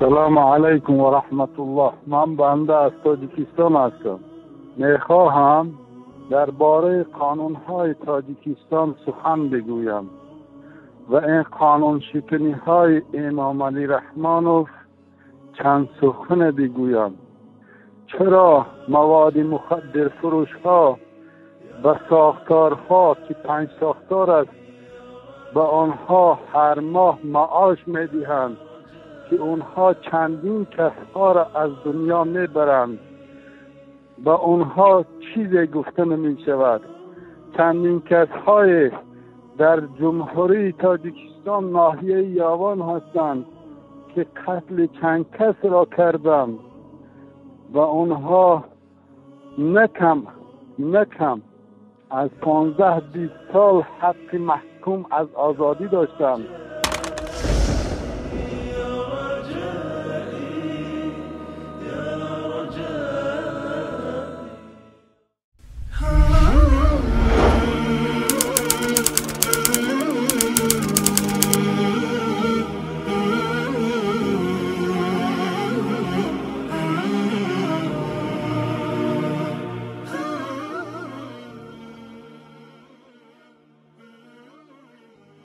Салому алайкум ва раҳматуллоҳ. Ман банда аз Тоҷикистон ҳастам. Мехоҳам дар бораи қонунҳои Тоҷикистон сухан бигӯям ва ин қонуншиканиҳои Эмомалӣ Раҳмонов чанд сухане бигӯям. Чаро маводи мухаддирфурӯшҳо ба сохторҳо, ки панҷ сохтор аст, ба онҳо ҳар моҳ маош медиҳанд, ки онҳо чандин касҳоро аз дунё мебаранд, ба онҳо чизе гуфта намешавад? Чандин касҳое дар Ҷумҳурии Тоҷикистон, ноҳияи Ёвон ҳастанд, ки қатли чанд касро карданд ва онҳо на кам аз 15-20 сол ҳаққи маҳкум аз озодӣ доштанд.